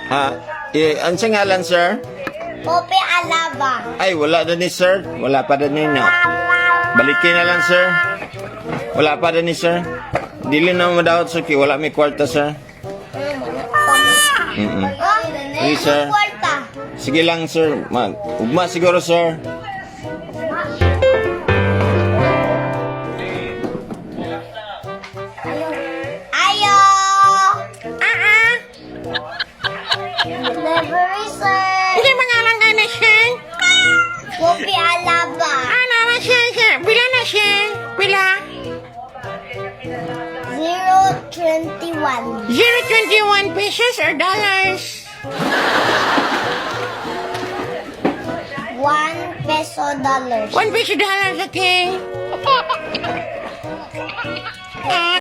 Ha? Eh, ang ngalan, sir? Pope Alaba. Ay, wala na ni sir. Wala pa na ninyo. Balikin na lang, sir. Wala pa na ni sir. Dili na madawat, sir, kay wala may kwarta, sir. Sige, sir. Kwarta. Sige lang, sir. Mag ugma siguro, sir. Ayo! Ah. Delivery, sir. Hindi mangalan ka na siya. Pope Alaba. Ano na siya, sir? Pila na siya? Pila? 021. 0.21 pesos or dollars? 1 peso dollars. 1 peso dollars, okay. Ah.